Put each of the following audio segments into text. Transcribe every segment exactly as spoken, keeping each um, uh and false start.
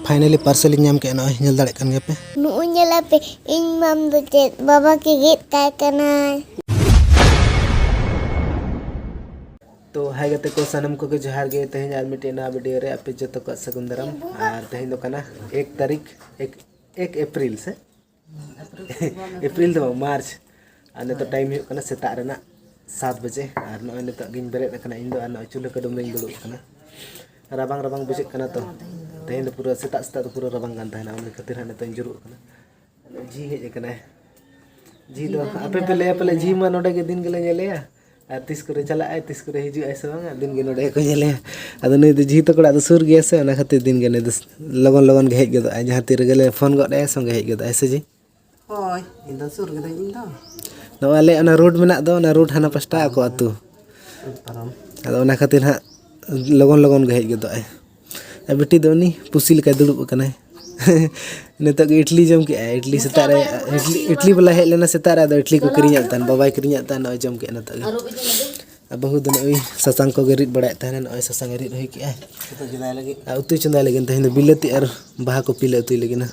Finally parcel ᱤᱧ ᱧᱟᱢ ᱠᱮᱫᱼᱟ, ᱱᱚᱜᱼᱚᱭ ᱧᱮᱞ ᱫᱟᱲᱮᱭᱟᱜ ᱠᱟᱱ ᱜᱮᱭᱟᱯᱮ᱾ ᱱᱚᱜᱼᱚᱭ ᱧᱮᱞ ᱟᱯᱮ, ᱤᱧ ᱢᱟᱢ ᱫᱚ ᱪᱮᱫ ᱵᱟᱵᱟ ᱠᱮ ᱜᱮᱫ ᱠᱟᱭ ᱠᱟᱱᱟᱭ᱾ ᱛᱚ ᱦᱟᱭ ᱜᱟᱛᱮ ᱠᱚ, ᱥᱟᱱᱟᱢ ᱠᱚᱜᱮ ᱡᱚᱦᱟᱨ ᱜᱮ᱾ ᱛᱮᱦᱮᱧ ᱟᱨ ᱢᱤᱫᱴᱮᱱ ᱱᱟᱣᱟ ᱵᱷᱤᱰᱤᱭᱳ ᱨᱮ ᱟᱯᱮ ᱡᱚᱛᱚ ᱠᱚᱣᱟᱜ ᱥᱟᱹᱜᱩᱱ ᱫᱟᱨᱟᱢ᱾ ᱟᱨ ᱛᱮᱦᱮᱧ ᱫᱚ ᱠᱟᱱᱟ ᱮᱠ ᱛᱟᱹᱨᱤᱠᱷ, ᱮᱠ, ᱮᱠ ᱮᱯᱨᱤᱞ ᱥᱮ? ᱮᱯᱨᱤᱞ ᱫᱚ ᱵᱟᱝ, ᱢᱟᱨᱪ᱾ ᱟᱨ ᱱᱤᱛᱚᱜ ᱴᱟᱭᱤᱢ ᱦᱩᱭᱩᱜ ᱠᱟᱱᱟ ᱥᱮᱛᱟᱜ ᱨᱮᱱᱟᱜ ᱥᱟᱛ ᱵᱟᱡᱮ᱾ ᱟᱨ ᱱᱚᱜᱼᱚᱭ ᱱᱤᱛᱚᱜ ᱜᱤᱧ ᱵᱮᱨᱮᱫ ᱟᱠᱟᱱᱟ ᱤᱧ ᱫᱚ, ᱟᱨ ᱱᱚᱜᱼᱚᱭ ᱪᱩᱞᱦᱟᱹ ᱠᱟᱹᱰᱩᱢ ᱨᱮᱧ ᱫᱩᱲᱩᱵ ᱟᱠᱟᱱᱟ᱾ ᱨᱟᱵᱟᱝ ᱨᱟᱵᱟᱝ ᱵᱩᱡᱷᱟᱹᱜ ᱠᱟᱱᱟ ᱛᱚ᱾ ᱛᱮᱦᱮᱧ ᱫᱚ ᱯᱩᱨᱟᱹ ᱥᱮᱛᱟᱜ ᱥᱮᱛᱟᱜ ᱫᱚ ᱯᱩᱨᱟᱹ ᱨᱟᱵᱟᱝ ᱠᱟᱱ ᱛᱟᱦᱮᱱᱟ, ᱚᱱᱟ ᱠᱷᱟᱹᱛᱤᱨ ᱦᱟᱸᱜ ᱱᱤᱛᱚᱜ ᱤᱧ ᱡᱩᱨᱩᱜ ᱠᱟᱱᱟ᱾ ᱡᱷᱤ ᱦᱮᱡ ᱟᱠᱟᱱᱟᱭ᱾ ᱡᱷᱤ ᱫᱚ ᱟᱯᱮ ᱯᱮ ᱞᱟᱹᱭᱟ ᱯᱟᱞᱮ ᱡᱷᱤ ᱢᱟ ᱱᱚᱰᱮ ᱜᱮ ᱫᱤᱱ ᱜᱮᱞᱮ ᱧᱮᱞᱮᱭᱟ, ᱟᱨ ᱛᱤᱥ ᱠᱚᱨᱮ ᱪᱟᱞᱟᱜᱼᱟᱭ, ᱛᱤᱥ ᱠᱚᱨᱮ ᱦᱤᱡᱩᱜᱼᱟᱭ ᱥᱮ ᱵᱟᱝᱟ, ᱫᱤᱱ ᱜᱮ ᱱᱚᱰᱮ ᱜᱮᱠᱚ ᱧᱮᱞᱮᱭᱟ᱾ ᱟᱫᱚ ᱱᱩᱭ ᱫᱚ ᱡᱷᱤ ᱛᱟᱠᱚ ᱚᱲᱟᱜ ᱫᱚ ᱥᱩᱨ ᱜᱮᱭᱟ ᱥᱮ, ᱚᱱᱟ ᱠᱷᱟᱹᱛᱤᱨ ᱫᱤᱱ ᱜᱮ ᱱᱩᱭ ᱫᱚ ᱞᱚᱜᱚᱱ ᱞᱚᱜᱚᱱ ᱜᱮ ᱦᱮᱡ ᱜᱚᱫᱚᱜᱼᱟᱭ, ᱡᱟᱦᱟᱸ ᱛᱤ ᱨᱮᱜᱮ ᱞᱮ ᱯᱷᱳᱱ ᱜᱚᱫ ᱟᱭᱟ ᱥᱚᱸᱜᱮ ᱦᱮᱡ ᱜᱚᱫᱚᱜᱼᱟᱭ, ᱥᱮ ᱡᱷᱤ? ᱦᱳᱭ, ᱤᱧ ᱫᱚ ᱥᱩᱨ ᱜᱮᱫᱚᱧ ᱤᱧ ᱫᱚ᱾ ᱱᱚᱣᱟ ᱟᱞᱮ ᱚᱱᱟ ᱨᱳᱰ ᱢᱮᱱᱟᱜ ᱫᱚ, ᱚᱱᱟ ᱨᱳᱰ ᱦᱟᱱᱟ ᱯᱟᱥᱴᱟ ᱟᱠᱚ ᱟᱹᱛᱩ᱾ ᱯᱟᱨᱚᱢ᱾ ᱟᱫᱚ ᱚᱱᱟ ᱠᱷᱟᱹᱛᱤᱨ ᱦᱟᱸᱜ ᱞᱚᱜᱚᱱ ᱞᱚᱜᱚᱱ ᱜᱮ ᱦᱮᱡ ᱜᱚᱫᱚᱜᱼᱟᱭ᱾ ᱟᱨ ᱵᱤᱴᱤ ᱫᱚ ᱩᱱᱤ ᱯᱩᱥᱤ ᱞᱮᱠᱟᱭ ᱫᱩᱲᱩᱵ ᱟᱠᱟᱱᱟᱭ᱾ ᱱᱤᱛᱚᱜ ᱜᱮ ᱤᱰᱞᱤ ᱡᱚᱢ ᱠᱮᱜᱼᱟᱭ, ᱤᱰᱞᱤ ᱥᱮᱛᱟᱜ ᱨᱮ, ᱤᱰᱞᱤ, ᱤᱰᱞᱤ ᱵᱟᱞᱟ ᱦᱮᱡ ᱞᱮᱱᱟ ᱥᱮᱛᱟᱜ ᱨᱮ, ᱟᱫᱚ ᱤᱰᱞᱤ ᱠᱚ ᱠᱤᱨᱤᱧᱟᱫ ᱛᱟᱦᱮᱱ, ᱵᱟᱵᱟᱭ ᱠᱤᱨᱤᱧᱟᱫ ᱛᱟᱦᱮᱱ, ᱱᱚᱜᱼᱚᱭ ᱡᱚᱢ ᱠᱮᱜᱼᱟ ᱱᱤᱛᱚᱜ ᱜᱮ᱾ ᱟᱨ ᱵᱟᱹᱦᱩ ᱫᱚ ᱱᱚᱜᱼᱚᱭ ᱥᱟᱥᱟᱝ ᱠᱚᱜᱮ ᱨᱤᱫ ᱵᱟᱲᱟᱭᱮᱫ ᱛᱟᱦᱮᱱᱟ, ᱱᱚᱜᱼᱚᱭ ᱥᱟᱥᱟᱝ ᱮ ᱨᱤᱫ ᱦᱩᱭ ᱠᱮᱜᱼᱟᱭ᱾ ᱩᱛᱩ ᱪᱚᱸᱫᱟᱭ ᱞᱟᱹᱜᱤᱫ᱾ ᱟᱨ ᱩᱛᱩᱭ ᱪᱚᱸᱫᱟᱭ ᱞᱟᱹᱜᱤᱫ ᱛᱮᱦᱮᱧ ᱫᱚ ᱵᱤᱞᱟᱹᱛᱤ ᱟᱨ ᱵᱟᱦᱟ ᱠᱚᱯᱤ ᱞᱮ ᱩᱛᱩᱭ ᱞᱟᱹᱜᱤᱫ ᱱᱟ᱾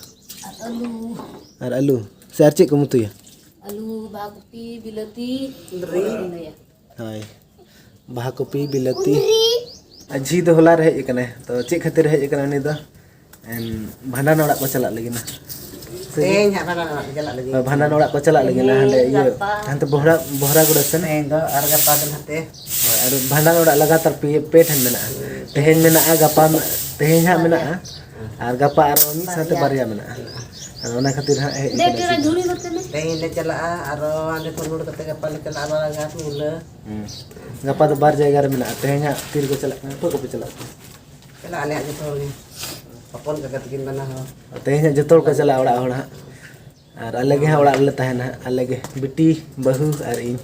ᱟᱨ ᱟᱹᱞᱩ᱾ ᱟᱨ ᱟᱹᱞᱩ? ᱥᱮ ᱟᱨ ᱪᱮᱫ ᱠᱚᱢ ᱩᱛᱩᱭᱟ? ᱟᱹᱞᱩ, ᱵᱟᱦᱟ ᱠᱚᱯᱤ, ᱵᱤᱞᱟᱹᱛᱤ, ᱠᱩᱸᱫᱽᱨᱤ᱾ ᱦᱳᱭ, ᱵᱟᱦᱟ ᱠᱚᱯᱤ, ᱵᱤᱞᱟᱹᱛᱤ᱾ ᱟᱨ ᱡᱷᱤ ᱫᱚ ᱦᱚᱞᱟ ᱨᱮ ᱦᱮᱡ ᱟᱠᱟᱱᱟᱭ, ᱛᱚ ᱪᱮᱫ ᱠᱷᱟᱹᱛᱤᱨ ᱮ ᱦᱮᱡ ᱟᱠᱟᱱᱟ ᱩᱱᱤ ᱫᱚ? ᱮᱱ, ᱵᱷᱟᱸᱰᱟᱱ ᱚᱲᱟᱜ ᱠᱚ ᱪᱟᱞᱟᱜ ᱞᱟᱹᱜᱤᱫ ᱱᱟ᱾ ᱥᱮ ᱛᱮᱦᱮᱧ ᱦᱟᱸᱜ ᱵᱷᱟᱸᱰᱟᱱ ᱚᱲᱟᱜ ᱠᱚ ᱪᱟᱞᱟᱜ ᱞᱟᱹᱜᱤᱫ᱾ ᱦᱳᱭ, ᱵᱷᱟᱸᱰᱟᱱ ᱚᱲᱟᱜ ᱠᱚ ᱪᱟᱞᱟᱜ ᱞᱟᱹᱜᱤᱫ ᱱᱟ, ᱛᱮᱦᱮᱧ, ᱦᱟᱸᱰᱮ ᱤᱭᱟᱹ, ᱜᱟᱯᱟ᱾ ᱦᱟᱱᱛᱮ ᱵᱚᱦᱨᱟ, ᱵᱚᱦᱨᱟᱜᱩᱲᱟᱹ ᱥᱮᱱ᱾ ᱛᱮᱦᱮᱧ ᱫᱚ ᱟᱨ ᱜᱟᱯᱟ ᱫᱚ ᱱᱟᱛᱮ᱾ ᱦᱳᱭ, ᱟᱨ ᱵᱷᱟᱸᱰᱟᱱ ᱚᱲᱟᱜ ᱞᱟᱜᱟᱛᱟᱨ ᱯᱮ, ᱯᱮ ᱴᱷᱮᱱ ᱢᱮᱱᱟᱜᱼᱟ᱾ ᱛᱮᱦᱮᱧ ᱢᱮᱱᱟᱜᱼᱟ, ᱜᱟᱯᱟ, ᱛᱮᱦᱮᱧ ᱦᱟᱸᱜ ᱢᱮᱱᱟᱜᱼᱟ, ᱟᱨ ᱜᱟᱯᱟ ᱟᱨᱚ ᱢᱤᱫ ᱥᱟᱶᱛᱮ ᱵᱟᱨᱭᱟ᱾ ᱵᱟᱨᱭᱟ ᱢᱮᱱᱟᱜᱼᱟ᱾ ᱟᱫᱚ ᱚᱱᱟ ᱠᱷᱟᱹᱛᱤᱨ ᱦᱟᱸᱜ ᱦᱮᱡ ᱠᱟᱱᱟ᱾ ᱛᱮᱦᱮᱧ ᱞᱮ ᱪᱟᱞᱟᱜᱼᱟ, ᱟᱨᱚ ᱦᱟᱸᱰᱮ ᱠᱷᱚᱱ ᱨᱩᱣᱟᱹᱲ ᱠᱟᱛᱮ ᱜᱟᱯᱟ ᱞᱮ ᱪᱟᱞᱟᱜᱼᱟ ᱵᱟᱨᱟᱜᱷᱟᱴ ᱢᱩᱞᱟᱹ᱾ ᱦᱩᱸ᱾ ᱜᱟᱯᱟ ᱫᱚ ᱵᱟᱨ ᱡᱟᱭᱜᱟ ᱨᱮ ᱢᱮᱱᱟᱜᱼᱟ᱾ ᱛᱮᱦᱮᱧ ᱦᱟᱸᱜ ᱛᱤ ᱨᱮᱠᱚ ᱪᱟᱞᱟᱜ ᱠᱟᱱᱟ? ᱚᱠᱚᱭ ᱠᱚᱯᱮ ᱪᱟᱞᱟᱜ ᱠᱟᱱᱟ? ᱪᱟᱞᱟᱜ ᱟᱞᱮ ᱦᱟᱸᱜ ᱡᱚᱛᱚ ᱦᱚᱲ ᱜᱮ᱾ ᱦᱚᱯᱚᱱ ᱠᱟᱠᱟ ᱛᱟᱹᱠᱤᱱ ᱵᱟᱱᱟ ᱦᱚᱲ᱾ ᱛᱮᱦᱮᱧ ᱦᱟᱸᱜ ᱡᱚᱛᱚ ᱦᱚᱲ ᱠᱚ ᱪᱟᱞᱟᱜᱼᱟ ᱚᱲᱟᱜ ᱦᱚᱲ ᱦᱟᱸᱜ᱾ ᱟᱨ ᱟᱞᱮ ᱜᱮ ᱦᱟᱸᱜ ᱚᱲᱟᱜ ᱨᱮᱞᱮ ᱛᱟᱦᱮᱱᱟ ᱦᱟᱸᱜ᱾ ᱟᱞᱮ ᱜᱮ, ᱵᱤᱴᱤ, ᱵᱟᱹᱦᱩ ᱟᱨ ᱤᱧ᱾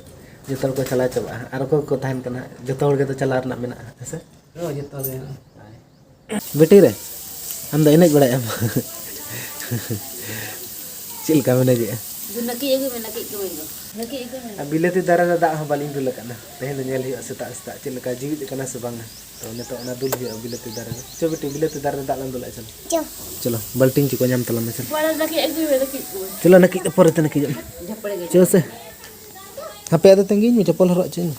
ᱡᱚᱛᱚ ᱦᱚᱲ ᱠᱚ ᱪᱟᱞᱟᱣ ᱪᱟᱵᱟᱜᱼᱟ ᱦᱟᱸᱜ᱾ ᱟᱨ ᱚᱠᱚᱭ ᱠᱚ ᱛᱟᱦᱮᱱ ᱠᱟᱱᱟ ᱦᱟᱸᱜ? ᱡᱚᱛᱚ ᱦᱚᱲ ᱜᱮᱛᱚ ᱪᱟᱞᱟᱣ ᱨᱮᱱᱟᱜ ᱢᱮᱱᱟᱜᱼᱟ, ᱦᱮᱸ ᱥᱮ? ᱦᱳᱭ, ᱡᱚᱛᱚ ᱜᱮ᱾ ᱵᱤᱴᱤ ᱨᱮ, ᱟᱢ ᱫᱚ ᱮᱱᱮᱡ ᱵᱟᱲᱟᱭ ᱟᱢ? ᱪᱮᱫ ᱞᱮᱠᱟᱢ ᱮᱱᱮᱡᱮᱜᱼᱟ? ᱫᱩ ᱱᱟᱹᱠᱤᱡ ᱟᱹᱜᱩᱭ ᱢᱮ, ᱱᱟᱹᱠᱤᱡ ᱠᱚ ᱵᱟᱹᱧ ᱫᱚ᱾ ᱱᱟᱹᱠᱤᱡ ᱟᱹᱜᱩᱭ ᱢᱮ᱾ ᱟᱨ ᱵᱤᱞᱟᱹᱛᱤ ᱫᱟᱨᱮ ᱨᱮ ᱫᱟᱜ ᱦᱚᱸ ᱵᱟᱹᱞᱤᱧ ᱫᱩᱞ ᱟᱠᱟᱫᱼᱟ᱾ ᱛᱮᱦᱮᱧ ᱫᱚ ᱧᱮᱞ ᱦᱩᱭᱩᱜᱼᱟ ᱥᱮᱛᱟᱜ ᱥᱮᱛᱟᱜ ᱪᱮᱫ ᱞᱮᱠᱟ ᱡᱤᱣᱤᱫ ᱠᱟᱱᱟ ᱥᱮ ᱵᱟᱝᱟ᱾ ᱛᱚ ᱱᱤᱛᱚᱜ ᱚᱱᱟ ᱫᱩᱞ ᱦᱩᱭᱩᱜᱼᱟ ᱵᱤᱞᱟᱹᱛᱤ ᱫᱟᱨᱮ ᱨᱮ᱾ ᱪᱚ ᱵᱤᱴᱤ, ᱵᱤᱞᱟᱹᱛᱤ ᱫᱟᱨᱮ ᱨᱮ ᱫᱟᱜ ᱞᱟᱝ ᱫᱩᱞᱟᱜᱼᱟ, ᱪᱚᱞᱚ᱾ ᱪᱚ᱾ ᱪᱚᱞᱚ, ᱵᱟᱹᱞᱴᱤᱱ ᱪᱚᱠᱚ ᱧᱟᱢ ᱛᱟᱞᱟᱝ ᱢᱮ, ᱪᱚᱞᱚ᱾ ᱵᱟᱲᱟ ᱱᱟᱹᱠᱤᱡ ᱟᱹᱜᱩᱭ ᱢᱮ, ᱱᱟᱹᱠᱤᱡ ᱠᱚ᱾ ᱪᱚᱞᱚ, ᱱᱟᱹᱠᱤᱡ ᱫᱚ ᱯᱚᱨᱮᱛᱮ ᱱᱟᱹᱠᱤᱡᱚᱜ ᱢᱮ᱾ ᱡᱷᱟᱯᱲᱮ ᱜᱮ᱾ ᱪᱚ ᱥᱮ᱾ ᱦᱟᱯᱮ, ᱟᱫᱚ ᱛᱟᱺᱜᱤᱧ ᱢᱮ, ᱪᱚᱯᱚᱞ ᱦᱚᱨᱚᱜ ᱦᱚᱪᱚᱧ ᱢᱮ᱾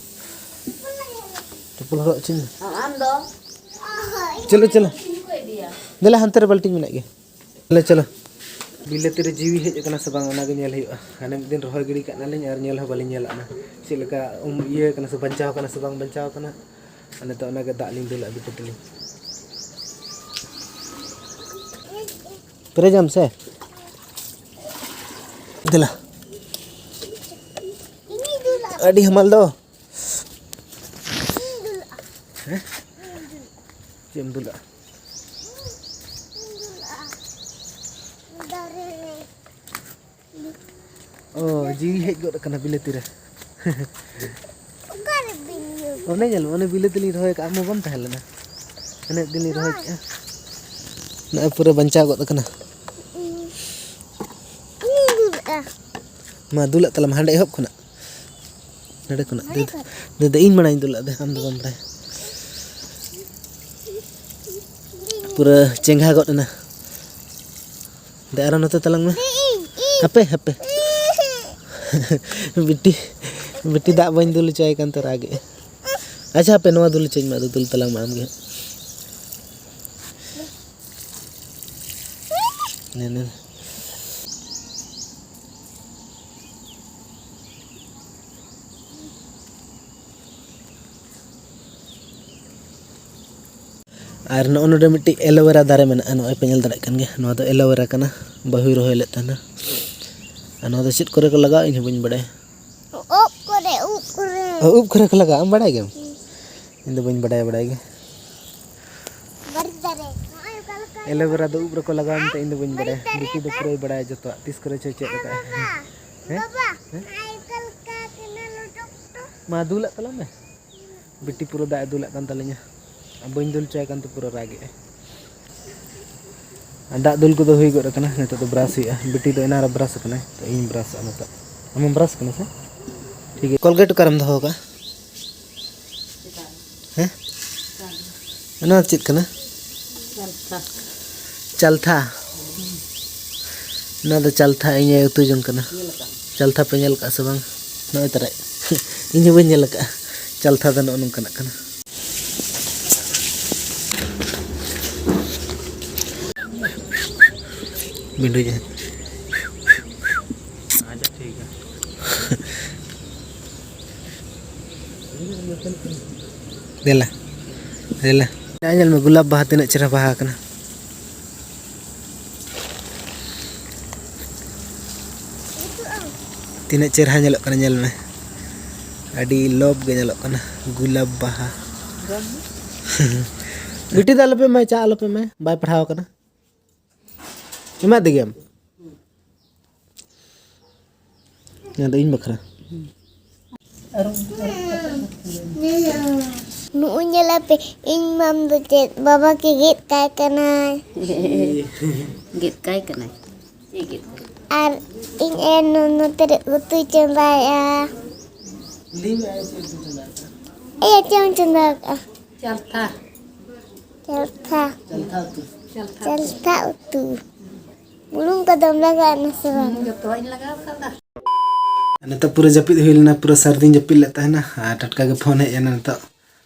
ᱪᱚᱯᱚᱞ ᱦᱚᱨᱚᱜ ᱦᱚᱪᱚᱧ ᱢᱮ᱾ ᱟᱢ ᱫᱚ? ᱪᱚᱞᱚ, ᱪᱚᱞᱚ᱾ ᱤᱧ ᱠᱚ ᱤᱫᱤᱭᱟ᱾ ᱫᱮᱞᱟ, ᱦᱟᱱᱛᱮ ᱨᱮ ᱵᱟᱹᱞᱴᱤᱱ ᱢᱮᱱᱟᱜ ᱜᱮᱭᱟ᱾ ᱪᱚᱞᱚ, ᱪᱚᱞᱚ᱾ ᱵᱤᱞᱟᱹᱛᱤ ᱨᱮ ᱡᱤᱣᱤ ᱦᱮᱡ ᱟᱠᱟᱱᱟ ᱥᱮ ᱵᱟᱝ, ᱚᱱᱟᱜᱮ ᱧᱮᱞ ᱦᱩᱭᱩᱜᱼᱟ᱾ ᱦᱟᱱᱮ ᱢᱤᱫ ᱫᱤᱱ ᱨᱚᱦᱚᱭ ᱜᱤᱰᱤ ᱠᱟᱜ ᱱᱟᱞᱤᱧ ᱟᱨ ᱧᱮᱞ ᱦᱚᱸ ᱵᱟᱹᱞᱤᱧ ᱧᱮᱞ ᱟᱜᱼᱟ᱾ ᱪᱮᱫ ᱞᱮᱠᱟ ᱩᱢ ᱤᱭᱟᱹ ᱠᱟᱱᱟ ᱥᱮ ᱵᱟᱧᱪᱟᱣ ᱠᱟᱱᱟ ᱥᱮ ᱵᱟᱝ ᱵᱟᱧᱪᱟᱣ ᱠᱟᱱᱟ᱾ ᱟᱨ ᱱᱤᱛᱚᱜ ᱚᱱᱟᱜᱮ ᱫᱟᱜ ᱞᱤᱧ ᱫᱩᱞᱟᱜᱼᱟ ᱵᱤᱴᱤ ᱛᱟᱹᱞᱤᱧ᱾ ᱯᱮᱨᱮᱡᱟᱢ ᱥᱮ? ᱫᱮᱞᱟ᱾ ᱟᱹᱰᱤ ᱦᱟᱢᱟᱞ ᱫᱚ᱾ ᱦᱮᱸ? ᱪᱮᱫ ᱮᱢ ᱫᱩᱞᱟᱜᱼᱟ? ᱚ, ᱡᱤᱣᱤ ᱦᱮᱡ ᱜᱚᱫ ᱟᱠᱟᱱᱟ ᱵᱤᱞᱟᱹᱛᱤ ᱨᱮ᱾ ᱚᱠᱟᱨᱮ ᱵᱤᱞᱟᱹᱛᱤ? ᱚᱱᱮ ᱧᱮᱞ ᱢᱮ, ᱚᱱᱮ ᱵᱤᱞᱟᱹᱛᱤ ᱞᱤᱧ ᱨᱚᱦᱚᱭ ᱠᱟᱜᱼᱟ, ᱟᱢ ᱢᱟ ᱵᱟᱢ ᱛᱟᱦᱮᱸ ᱞᱮᱱᱟ᱾ ᱛᱤᱱᱟᱹᱜ ᱫᱤᱱ ᱞᱤᱧ ᱨᱚᱦᱚᱭ ᱠᱟᱜᱼᱟ᱾ ᱱᱚᱜᱼᱚᱭ ᱯᱩᱨᱟᱹ ᱵᱟᱧᱪᱟᱣ ᱜᱚᱫ ᱟᱠᱟᱱᱟ᱾ ᱤᱧ ᱫᱩᱞᱟᱜᱼᱟ᱾ ᱢᱟ, ᱫᱩᱞᱟᱜ ᱛᱟᱞᱟᱝ ᱢᱮ ᱦᱟᱸᱰᱮ ᱮᱦᱚᱵ ᱠᱷᱚᱱᱟᱜ᱾ ᱱᱚᱰᱮ ᱠᱷᱚᱱᱟᱜ᱾ ᱫᱟᱹᱭ, ᱫᱟᱹᱭ, ᱫᱟᱹᱭ, ᱤᱧ ᱢᱟᱲᱟᱝ ᱤᱧ ᱫᱩᱞᱟᱜ ᱫᱮ, ᱟᱢ ᱫᱚ ᱵᱟᱢ ᱵᱟᱲᱟᱭᱟ᱾ ᱯᱩᱨᱟᱹ ᱪᱮᱸᱜᱷᱟ ᱜᱚᱫ ᱮᱱᱟ᱾ ᱫᱮ, ᱟᱨᱚ ᱱᱚᱛᱮ ᱛᱟᱞᱟᱝ ᱢᱮ᱾ ᱦᱟᱯᱮ, ᱦᱟᱯᱮ᱾ ᱵᱤᱴᱤ, ᱵᱤᱴᱤ ᱫᱟᱜ ᱵᱟᱹᱧ ᱫᱩᱞ ᱦᱚᱪᱚᱭ ᱠᱟᱱ ᱛᱮ ᱨᱟᱜᱮᱜᱼᱟ᱾ ᱟᱪᱪᱷᱟ, ᱦᱟᱯᱮ, ᱱᱚᱣᱟ ᱫᱩᱞ ᱦᱚᱪᱚᱧ ᱢᱮ, ᱟᱫᱚ ᱫᱩᱞ ᱛᱟᱞᱟᱝ ᱢᱮ ᱟᱢ ᱜᱮ ᱦᱟᱸᱜ᱾ ᱱᱮ, ᱱᱮ᱾ ᱟᱨ ᱱᱚᱜᱼᱚ ᱱᱚᱰᱮ ᱢᱤᱫᱴᱤᱡ ᱮᱞᱳᱵᱮᱨᱟ ᱫᱟᱨᱮ ᱢᱮᱱᱟᱜᱼᱟ, ᱱᱚᱜᱼᱚᱭ ᱯᱮ ᱧᱮᱞ ᱫᱟᱲᱮᱭᱟᱜ ᱠᱟᱱ ᱜᱮᱭᱟ, ᱱᱚᱣᱟ ᱫᱚ ᱮᱞᱳᱵᱮᱨᱟ ᱠᱟᱱᱟ, ᱵᱟᱹᱦᱩᱭ ᱨᱚᱦᱚᱭ ᱞᱮᱫ ᱛᱟᱦᱮᱱᱟ᱾ ᱟᱨ ᱱᱚᱣᱟ ᱫᱚ ᱪᱮᱫ ᱠᱚᱨᱮ ᱠᱚ ᱞᱟᱜᱟᱣᱟ, ᱤᱧ ᱦᱚᱸ ᱵᱟᱹᱧ ᱵᱟᱲᱟᱭᱟ᱾ ᱩᱵ ᱠᱚᱨᱮ, ᱩᱵ ᱠᱚᱨᱮ᱾ ᱚ, ᱩᱵ ᱠᱚᱨᱮ ᱠᱚ ᱞᱟᱜᱟᱣᱟ, ᱟᱢ ᱵᱟᱲᱟᱭ ᱜᱮᱭᱟᱢ? ᱦᱩᱸ᱾ ᱤᱧ ᱫᱚ ᱵᱟᱹᱧ ᱵᱟᱰᱟᱭᱟ, ᱵᱟᱰᱟᱭ ᱜᱮ᱾ ᱵᱟᱹᱨᱩ ᱫᱟᱨᱮ᱾ ᱱᱚᱜᱼᱚᱭ ᱚᱠᱟ ᱞᱮᱠᱟ ᱮᱞᱳᱵᱮᱨᱟ ᱫᱚ ᱩᱵ ᱨᱮᱠᱚ ᱞᱟᱜᱟᱣᱟ ᱢᱮᱱᱛᱮ ᱤᱧ ᱫᱚ ᱵᱟᱹᱧ ᱵᱟᱹᱨᱩ ᱵᱟᱰᱟᱭᱟ᱾ ᱫᱟᱨᱮ᱾ ᱵᱤᱴᱤ ᱫᱚ ᱯᱩᱨᱟᱹᱭ ᱵᱟᱰᱟᱭᱟ ᱡᱚᱛᱚᱣᱟᱜ, ᱛᱤᱥ ᱠᱚᱨᱮ ᱪᱚᱭ ᱪᱮᱫ ᱟᱠᱟᱫᱼᱟ᱾ ᱵᱟᱵᱟ, ᱦᱮᱸ? ᱵᱟᱵᱟ, ᱦᱮᱸ? ᱱᱚᱜᱼᱚᱭ ᱚᱠᱟ ᱞᱮᱠᱟ ᱠᱟᱱᱟ ᱞᱚᱴᱚᱢ ᱴᱚᱢ᱾ ᱢᱟ ᱫᱩᱞᱟᱜ ᱛᱟᱞᱟᱝ ᱢᱮ᱾ ᱵᱤᱴᱤ ᱯᱩᱨᱟᱹ ᱫᱟᱜ ᱮ ᱫᱩᱞᱟᱜ ᱠᱟᱱ ᱛᱟᱹᱞᱤᱧᱟ᱾ ᱟᱨ ᱵᱟᱹᱧ ᱫᱩᱞ ᱦᱚᱪᱚᱭ ᱠᱟᱱ ᱛᱮ ᱯᱩᱨᱟᱹ ᱨᱟᱜᱮᱜᱼᱟᱭ᱾ ᱫᱟᱜ ᱫᱩᱞ ᱠᱚᱫᱚ ᱦᱩᱭ ᱜᱚᱫ ᱟᱠᱟᱱᱟ᱾ ᱱᱤᱛᱚᱜ ᱫᱚ ᱵᱨᱟᱥ ᱦᱩᱭᱩᱜᱼᱟ᱾ ᱵᱤᱴᱤ ᱫᱚ ᱮᱱᱟᱝ ᱨᱮ ᱵᱨᱟᱥ ᱟᱠᱟᱱᱟᱭ, ᱛᱚ ᱤᱧ ᱵᱨᱟᱥ ᱟᱜᱼᱟ ᱱᱤᱛᱚᱜ᱾ ᱟᱢᱮᱢ ᱵᱨᱟᱥ ᱟᱠᱟᱱᱟ ᱥᱮ? ᱴᱷᱤᱠ ᱜᱮᱭᱟ᱾ ᱠᱚᱞᱜᱮᱴ ᱚᱠᱟᱨᱮᱢ ᱫᱚᱦᱚ ᱟᱠᱟᱫᱼᱟ? ᱦᱮᱸ? ᱚᱱᱟ ᱪᱮᱫ ᱠᱟᱱᱟ? ᱪᱟᱞᱛᱷᱟ᱾ ᱪᱟᱞᱛᱷᱟ᱾ ᱱᱚᱣᱟ ᱫᱚ ᱪᱟᱞᱛᱷᱟ ᱤᱧ ᱟᱭᱳ ᱩᱛᱩ ᱡᱚᱝ ᱠᱟᱱᱟ᱾ ᱪᱟᱞᱛᱷᱟ ᱯᱮ ᱧᱮᱞ ᱠᱟᱜᱼᱟ ᱥᱮ ᱵᱟᱝ? ᱱᱚᱜᱼᱚᱭ ᱛᱟᱨᱟᱭ᱾ ᱤᱧ ᱦᱚᱸ ᱵᱟᱹᱧ ᱧᱮᱞ ᱟᱠᱟᱫᱼᱟ᱾ ᱪᱟᱞᱛᱷᱟ ᱫᱚ ᱱᱚᱜᱼᱚ ᱱᱚᱝᱠᱟᱱᱟᱜ ᱠᱟᱱᱟ᱾ ᱵᱤᱸᱰᱩᱡ ᱟᱜ᱾ ᱟᱪᱪᱷᱟ, ᱴᱷᱤᱠ ᱜᱮᱭᱟ᱾ ᱫᱮᱞᱟ, ᱫᱮᱞᱟ᱾ ᱧᱮᱞ ᱢᱮ, ᱜᱩᱞᱟᱵ ᱵᱟᱦᱟ ᱛᱤᱱᱟᱹᱜ ᱪᱮᱦᱨᱟ ᱵᱟᱦᱟ ᱠᱟᱱᱟ᱾ ᱛᱤᱱᱟᱹᱜ ᱪᱮᱦᱨᱟ ᱧᱮᱞᱚᱜ ᱠᱟᱱᱟ, ᱧᱮᱞ ᱢᱮ᱾ ᱟᱹᱰᱤ ᱞᱚᱵᱽ ᱜᱮ ᱧᱮᱞᱚᱜ ᱠᱟᱱᱟ, ᱜᱩᱞᱟᱵ ᱵᱟᱦᱟ᱾ ᱵᱤᱴᱤ ᱫᱚ ᱟᱞᱚᱯᱮ ᱮᱢᱟᱭ, ᱪᱟ ᱟᱞᱚᱯᱮ ᱮᱢᱟᱭ, ᱵᱟᱭ ᱯᱟᱲᱦᱟᱣ ᱠᱟᱱᱟ᱾ ᱮᱢᱟ ᱫᱮᱜᱮᱢ᱾ ᱱᱚᱣᱟ ᱫᱚ ᱤᱧ ᱵᱟᱠᱷᱨᱟ᱾ ᱱᱩᱜᱼᱩ ᱧᱮᱞᱟᱯᱮ, ᱤᱧ ᱢᱟᱢ ᱫᱚ ᱪᱮᱫ ᱵᱟᱵᱟ ᱠᱮ ᱜᱮᱫ ᱠᱟᱭ ᱠᱟᱱᱟᱭ᱾ ᱜᱮᱫ ᱠᱟᱭ ᱠᱟᱱᱟᱭ᱾ ᱪᱮᱫ ᱜᱮᱫ ᱠᱟᱭ? ᱟᱨ ᱤᱧ ᱟᱭᱳ ᱱᱚ-, ᱱᱚᱛᱮ ᱨᱮ ᱩᱛᱩᱭ ᱪᱚᱸᱫᱟᱭᱮᱜᱼᱟ᱾ ᱞᱟᱹᱭ ᱢᱮ, ᱟᱭᱳ ᱪᱮᱫ ᱩᱛᱩ ᱪᱚᱸᱫᱟ ᱟᱠᱟᱫᱼᱟ? ᱟᱭᱳ ᱪᱮᱫ ᱮᱢ ᱪᱚᱸᱫᱟ ᱟᱠᱟᱫᱼᱟ? ᱪᱟᱞᱛᱷᱟ᱾ ᱪᱟᱞᱛᱷᱟ᱾ ᱪᱟᱞᱛᱷᱟ ᱩᱛᱩ᱾ ᱪᱟᱞᱛᱷᱟ ᱩᱛᱩ᱾ ᱵᱩᱞᱩᱝ ᱠᱚᱫᱚᱢ ᱞᱟᱜᱟᱣ ᱮᱱᱟ ᱥᱮ ᱵᱟᱝ? ᱦᱩᱸ, ᱡᱚᱛᱚᱣᱟᱜ ᱤᱧ ᱞᱟᱜᱟᱣ ᱠᱟᱫᱟ᱾ ᱱᱤᱛᱚᱜ ᱯᱩᱨᱟᱹ ᱡᱟᱹᱯᱤᱫ ᱦᱩᱭ ᱞᱮᱱᱟ, ᱯᱩᱨᱟᱹ ᱥᱟᱹᱨᱫᱤᱧ ᱡᱟᱹᱯᱤᱫ ᱞᱮᱫ ᱛᱟᱦᱮᱱᱟ, ᱟᱨ ᱴᱟᱴᱠᱟ ᱜᱮ ᱯᱷᱳᱱ ᱦᱮᱡ ᱮᱱᱟ ᱱᱤᱛᱚᱜ᱾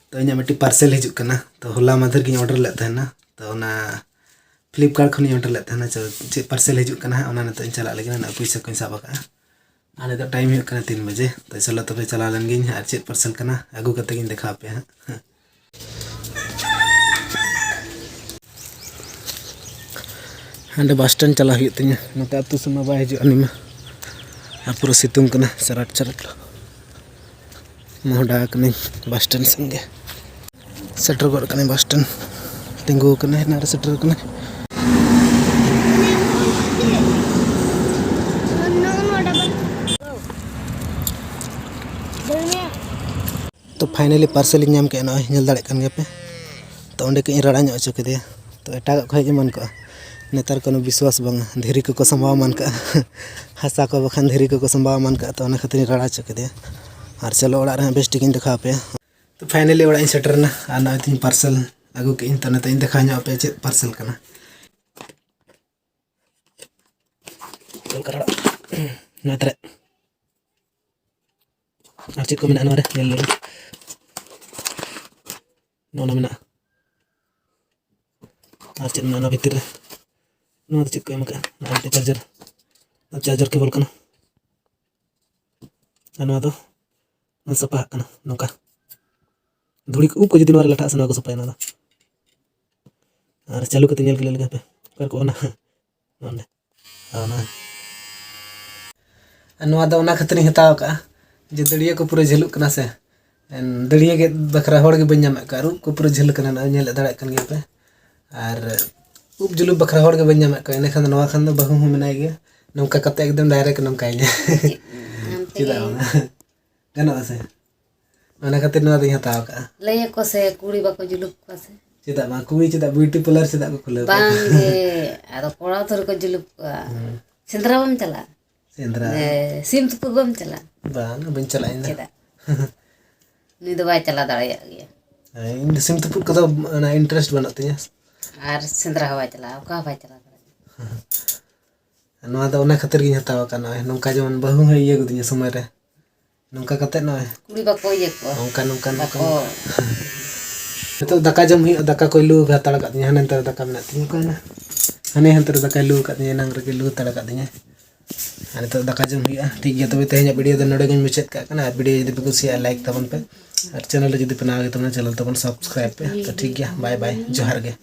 ᱛᱚ, ᱤᱧᱟᱹᱜ ᱢᱤᱫᱴᱤᱡ ᱯᱟᱨᱥᱮᱞ ᱦᱤᱡᱩᱜ ᱠᱟᱱᱟ᱾ ᱛᱚ, ᱦᱚᱞᱟ ᱢᱟᱫᱷᱮᱨ ᱜᱤᱧ ᱚᱰᱟᱨ ᱞᱮᱫ ᱛᱟᱦᱮᱱᱟ᱾ ᱛᱚ, ᱚᱱᱟ ᱯᱷᱞᱤᱯᱠᱟᱨᱴ ᱠᱷᱚᱱᱤᱧ ᱚᱰᱟᱨ ᱞᱮᱫ ᱛᱟᱦᱮᱱᱟ᱾ ᱪᱚ, ᱪᱮᱫ ᱯᱟᱨᱥᱮᱞ ᱦᱤᱡᱩᱜ ᱠᱟᱱᱟ ᱦᱟᱸᱜ, ᱚᱱᱟ ᱱᱤᱛᱚᱜ ᱤᱧ ᱪᱟᱞᱟᱜ ᱞᱟᱹᱜᱤᱫ, ᱚᱱᱟ ᱯᱩᱭᱥᱟᱹ ᱠᱚᱧ ᱥᱟᱵ ᱟᱠᱟᱫᱼᱟ᱾ ᱟᱨ ᱱᱤᱛᱚᱜ ᱴᱟᱭᱤᱢ ᱦᱩᱭᱩᱜ ᱠᱟᱱᱟ ᱛᱤᱱ ᱵᱟᱡᱮ᱾ ᱛᱚ, ᱪᱚᱞᱚ ᱛᱚᱵᱮ ᱪᱟᱞᱟᱣ ᱞᱮᱱ ᱜᱤᱧ ᱟᱨ ᱪᱮᱫ ᱯᱟᱨᱥᱮᱞ ᱠᱟᱱᱟ, ᱟᱹᱜᱩ ᱠᱟᱛᱮ ᱜᱤᱧ ᱫᱮᱠᱷᱟᱣ ᱟᱯᱮᱭᱟ ᱦᱟᱸᱜ᱾ ᱦᱟᱸᱰᱮ ᱵᱟᱥ ᱥᱴᱮᱱᱰ ᱪᱟᱞᱟᱜ ᱦᱩᱭᱩᱜ ᱛᱤᱧᱟᱹ, ᱱᱚᱛᱮ ᱟᱹᱛᱩ ᱥᱮᱫ ᱢᱟ ᱵᱟᱭ ᱦᱤᱡᱩᱜᱼᱟ ᱩᱱᱤ ᱢᱟ᱾ ᱟᱨ ᱯᱩᱨᱟᱹ ᱥᱤᱛᱩᱝ ᱠᱟᱱᱟ, ᱥᱟᱨᱟᱴ ᱥᱟᱨᱟᱴ᱾ ᱢᱚᱦᱰᱟ ᱠᱟᱹᱱᱟᱹᱧ ᱵᱟᱥ ᱥᱴᱮᱱᱰ ᱥᱮᱫ ᱜᱮ᱾ ᱥᱮᱴᱮᱨ ᱜᱚᱫ ᱠᱟᱹᱱᱟᱹᱧ ᱵᱟᱥ ᱥᱴᱮᱱᱰ᱾ ᱛᱤᱸᱜᱩ ᱠᱟᱹᱱᱟᱹᱧ, ᱦᱮᱱᱟᱝ ᱨᱮ ᱥᱮᱴᱮᱨ ᱠᱟᱹᱱᱟᱹᱧ᱾ ᱛᱚ, finally ᱯᱟᱨᱥᱮᱞ ᱤᱧ ᱧᱟᱢ ᱠᱮᱫᱼᱟ, ᱱᱚᱜᱼᱚᱭ ᱧᱮᱞ ᱫᱟᱲᱮᱭᱟᱜ ᱠᱟᱱ ᱜᱮᱭᱟ ᱯᱮ᱾ ᱛᱚ, ᱚᱸᱰᱮ ᱠᱟᱹᱡ ᱤᱧ ᱨᱟᱲᱟ ᱧᱚᱜ ᱦᱚᱪᱚ ᱠᱮᱫᱮᱭᱟ᱾ ᱛᱚ, ᱮᱴᱟᱜᱟᱜ ᱠᱚ ᱦᱮᱡ ᱮᱢᱟᱱ ᱠᱚᱜᱼᱟ᱾ ᱱᱮᱛᱟᱨ ᱠᱳᱱᱳ ᱵᱤᱥᱣᱟᱥ ᱵᱟᱝᱟ, ᱫᱷᱤᱨᱤ ᱠᱚᱠᱚ ᱥᱟᱢᱵᱟᱣ ᱮᱢᱟᱱ ᱠᱟᱜᱼᱟ᱾ ᱦᱟᱥᱟ ᱠᱚ ᱵᱟᱠᱷᱟᱱ ᱫᱷᱤᱨᱤ ᱠᱚᱠᱚ ᱥᱟᱢᱵᱟᱣ ᱮᱢᱟᱱ ᱠᱟᱜᱼᱟ, ᱛᱚ ᱚᱱᱟ ᱠᱷᱟᱹᱛᱤᱨ ᱤᱧ ᱨᱟᱲᱟ ᱦᱚᱪᱚ ᱠᱮᱫᱮᱭᱟ᱾ ᱟᱨ ᱪᱚᱞᱚ ᱚᱲᱟᱜ ᱨᱮ ᱦᱟᱸᱜ ᱵᱮᱥ ᱴᱷᱤᱠ ᱤᱧ ᱫᱮᱠᱷᱟᱣ ᱟᱯᱮᱭᱟ᱾ ᱛᱚ finally ᱚᱲᱟᱜ ᱤᱧ ᱥᱮᱴᱮᱨ ᱮᱱᱟ ᱟᱨ ᱱᱚᱜᱼᱚᱭ ᱛᱤᱧ parcel ᱟᱹᱜᱩ ᱠᱮᱫ ᱤᱧ᱾ ᱛᱚ ᱱᱤᱛᱚᱜ ᱤᱧ ᱫᱮᱠᱷᱟᱣ ᱧᱚᱜ ᱟᱯᱮᱭᱟ ᱪᱮᱫ parcel ᱠᱟᱱᱟ᱾ ᱱᱚᱣᱟ ᱛᱟᱨᱟ, ᱱᱚᱣᱟ ᱛᱟᱨᱟ᱾ ᱟᱨ ᱪᱮᱫ ᱠᱚ ᱢᱮᱱᱟᱜᱼᱟ ᱱᱚᱣᱟ ᱨᱮ? ᱧᱮᱞ ᱞᱮᱜᱮ᱾ ᱱᱚᱜᱼᱚ ᱱᱚᱣᱟ ᱢᱮᱱᱟᱜᱼᱟ᱾ ᱟᱨ ᱪᱮᱫ ᱢᱮᱱᱟᱜᱼᱟ ᱱᱚᱣᱟ ᱵᱷᱤᱛᱤᱨ ᱨᱮ? ᱱᱚᱣᱟ ᱫᱚ ᱪᱮᱫ ᱠᱚ ᱮᱢ ᱠᱟᱜᱼᱟ? ᱱᱚᱣᱟ ᱢᱤᱫᱴᱮᱱ charger, charger cable ᱠᱟᱱᱟ᱾ ᱟᱨ ᱱᱚᱣᱟ ᱫᱚ ᱥᱟᱯᱷᱟᱜ ᱠᱟᱱᱟ ᱱᱚᱝᱠᱟ᱾ ᱫᱷᱩᱲᱤ ᱠᱚ, ᱩᱵ ᱠᱚ ᱡᱩᱫᱤ ᱱᱚᱣᱟ ᱨᱮ ᱞᱟᱴᱷᱟᱜᱼᱟ ᱥᱮ, ᱱᱚᱣᱟ ᱠᱚ ᱥᱟᱯᱷᱟᱭᱟ ᱱᱚᱣᱟ ᱫᱚ᱾ ᱟᱨ ᱪᱟᱹᱞᱩ ᱠᱟᱛᱮ ᱧᱮᱞ ᱜᱮᱞᱮ ᱞᱮᱜᱮ ᱦᱟᱯᱮ᱾ ᱚᱠᱟ ᱨᱮᱠᱚ ᱚᱱᱟ? ᱚᱱᱟ᱾ ᱟᱨ ᱱᱚᱣᱟ ᱫᱚ ᱚᱱᱟ ᱠᱷᱟᱹᱛᱤᱨᱤᱧ ᱦᱟᱛᱟᱣ ᱟᱠᱟᱫᱼᱟ ᱡᱮ ᱫᱟᱹᱲᱭᱟᱹ ᱠᱚ ᱯᱩᱨᱟᱹ ᱡᱷᱟᱹᱞᱩᱜ ᱠᱟᱱᱟ ᱥᱮ, ᱫᱟᱹᱲᱭᱟᱹ ᱜᱮᱫ ᱵᱟᱠᱷᱨᱟ ᱦᱚᱲ ᱜᱮ ᱵᱟᱹᱧ ᱧᱟᱢᱮᱫ ᱠᱚᱣᱟ᱾ ᱟᱨ ᱩᱵ ᱠᱚ ᱯᱩᱨᱟᱹ ᱡᱷᱟᱹᱞ ᱠᱟᱱᱟ, ᱱᱚᱜᱼᱚᱭ ᱧᱮᱞ ᱫᱟᱲᱮᱭᱟᱜ ᱠᱟᱱ ᱜᱮᱭᱟ ᱯᱮ᱾ ᱟᱨ ᱩᱵ ᱡᱩᱞᱩᱯ ᱵᱟᱠᱷᱨᱟ ᱦᱚᱲ ᱜᱮ ᱵᱟᱹᱧ ᱧᱟᱢᱮᱫ ᱠᱚᱣᱟ, ᱤᱱᱟᱹᱠᱷᱟᱱ ᱫᱚ ᱱᱚᱣᱟ ᱠᱷᱟᱱ ᱫᱚ ᱵᱟᱹᱦᱩ ᱦᱚᱸ ᱢᱮᱱᱟᱭ ᱜᱮᱭᱟ, ᱱᱚᱝᱠᱟ ᱠᱟᱛᱮ ᱮᱠᱫᱚᱢ direct ᱱᱚᱝᱠᱟᱭᱤᱧᱟ᱾ ᱪᱮᱫ ᱮᱢ ᱪᱮᱫᱟᱜ ᱛᱮᱜᱮ? ᱵᱟᱝ? ᱜᱟᱱᱚᱜᱼᱟ ᱥᱮ? ᱚᱱᱟ ᱠᱷᱟᱹᱛᱤᱨ ᱱᱚᱣᱟ ᱫᱚᱧ ᱦᱟᱛᱟᱣ ᱟᱠᱟᱫᱼᱟ᱾ ᱞᱟᱹᱭᱟᱠᱚ ᱥᱮ ᱠᱩᱲᱤ ᱵᱟᱠᱚ ᱡᱩᱞᱩᱯ ᱠᱚᱣᱟ ᱥᱮ? ᱪᱮᱫᱟᱜ ᱵᱟᱝ? ᱠᱩᱲᱤ ᱪᱮᱫᱟᱜ beauty parlour ᱪᱮᱫᱟᱜ ᱠᱚ ᱠᱷᱩᱞᱟᱹᱣ ᱠᱟᱜᱼᱟ? ᱵᱟᱝ ᱜᱮ, ᱟᱫᱚ ᱠᱚᱲᱟ ᱩᱛᱟᱹᱨ ᱠᱚ ᱡᱩᱞᱩᱯ ᱠᱚᱣᱟ᱾ ᱦᱮᱸ᱾ ᱥᱮᱸᱫᱽᱨᱟ ᱵᱟᱢ ᱪᱟᱞᱟᱜᱼᱟ? ᱥᱮᱸᱫᱽᱨᱟ᱾ ᱮ, ᱥᱤᱢ ᱛᱩᱯᱩᱫ ᱵᱟᱢ ᱪᱟᱞᱟᱜᱼᱟ? ᱵᱟᱝ, ᱵᱟᱹᱧ ᱪᱟᱞᱟᱜᱼᱟ ᱤᱧ ᱫᱚ᱾ ᱪᱮᱫᱟᱜ? ᱩᱱᱤ ᱫᱚ ᱵᱟᱭ ᱪᱟᱞᱟᱣ ᱫᱟᱲᱮᱭᱟᱜ ᱜᱮᱭᱟ᱾ ᱦᱮᱸ, ᱤᱧ ᱫᱚ ᱥᱤᱢ ᱛᱩᱯᱩᱫ ᱠᱚᱫᱚ ᱚᱱᱟ interest ᱵᱟᱹᱱᱩᱜ ᱛᱤᱧᱟᱹ᱾ ᱟᱨ ᱥᱮᱸᱫᱽᱨᱟ ᱦᱚᱸ ᱵᱟᱭ ᱪᱟᱞᱟᱜᱼᱟ, ᱚᱠᱟ ᱦᱚᱸ ᱵᱟᱭ ᱪᱟᱞᱟᱣ ᱫᱟᱲᱮᱭᱟᱜᱼᱟ᱾ ᱱᱚᱣᱟ ᱫᱚ ᱚᱱᱟ ᱠᱷᱟᱹᱛᱤᱨ ᱜᱤᱧ ᱦᱟᱛᱟᱣ ᱟᱠᱟᱫ, ᱱᱚᱜᱼᱚᱭ ᱱᱚᱝᱠᱟ ᱡᱮᱢᱚᱱ ᱵᱟᱹᱦᱩ ᱦᱚᱸᱭ ᱤᱭᱟᱹ ᱜᱚᱫᱤᱧᱟ ᱥᱚᱢᱚᱭ ᱨᱮ᱾ ᱱᱚᱝᱠᱟ ᱠᱟᱛᱮ ᱱᱚᱜᱼᱚᱭ ᱠᱩᱲᱤ ᱵᱟᱠᱚ ᱤᱭᱟᱹ ᱠᱚᱣᱟ᱾ ᱱᱚᱝᱠᱟ, ᱱᱚᱝᱠᱟ, ᱱᱚᱝᱠᱟ᱾ ᱵᱟᱠᱚ᱾ ᱱᱤᱛᱚᱜ ᱫᱟᱠᱟ ᱡᱚᱢ ᱦᱩᱭᱩᱜᱼᱟ, ᱫᱟᱠᱟ ᱠᱚᱭ ᱞᱩ ᱦᱟᱛᱟᱲ ᱟᱠᱟᱫ ᱛᱤᱧᱟᱹ, ᱦᱟᱱᱮ ᱦᱟᱱᱛᱮ ᱨᱮ ᱫᱟᱠᱟ ᱢᱮᱱᱟᱜ ᱛᱤᱧᱟᱹ, ᱚᱠᱟᱭᱮᱱᱟ? ᱦᱟᱱᱮ ᱦᱟᱱᱛᱮ ᱨᱮ ᱫᱟᱠᱟᱭ ᱞᱩ ᱟᱠᱟᱫ ᱛᱤᱧᱟᱹ, ᱮᱱᱟᱝ ᱨᱮᱜᱮ ᱞᱩ ᱦᱟᱛᱟᱲ ᱟᱠᱟᱫ ᱛᱤᱧᱟᱹ᱾ ᱟᱨ ᱱᱤᱛᱚᱜ ᱫᱟᱠᱟ ᱡᱚᱢ ᱦᱩᱭᱩᱜᱼᱟ᱾ ᱴᱷᱤᱠ ᱜᱮᱭᱟ, ᱛᱚᱵᱮ ᱛᱮᱦᱮᱧᱟᱜ video ᱫᱚ ᱱᱚᱰᱮ ᱜᱤᱧ ᱢᱩᱪᱟᱹᱫ ᱠᱟᱜ ᱠᱟᱱᱟ᱾ ᱟᱨ video ᱡᱩᱫᱤ ᱯᱮ ᱠᱩᱥᱤᱭᱟᱜᱼᱟ, like ᱛᱟᱵᱚᱱ ᱯᱮ, ᱟᱨ channel ᱨᱮ ᱡᱩᱫᱤ ᱯᱮ ᱱᱟᱣᱟ ᱜᱮ ᱛᱟᱵᱚᱱᱟ, channel ᱛᱟᱵᱚᱱ subscribe ᱯᱮ᱾ ᱛᱚ ᱴᱷᱤᱠ ᱜᱮᱭᱟ, bye bye, ᱡᱚᱦᱟᱨ ᱜᱮ᱾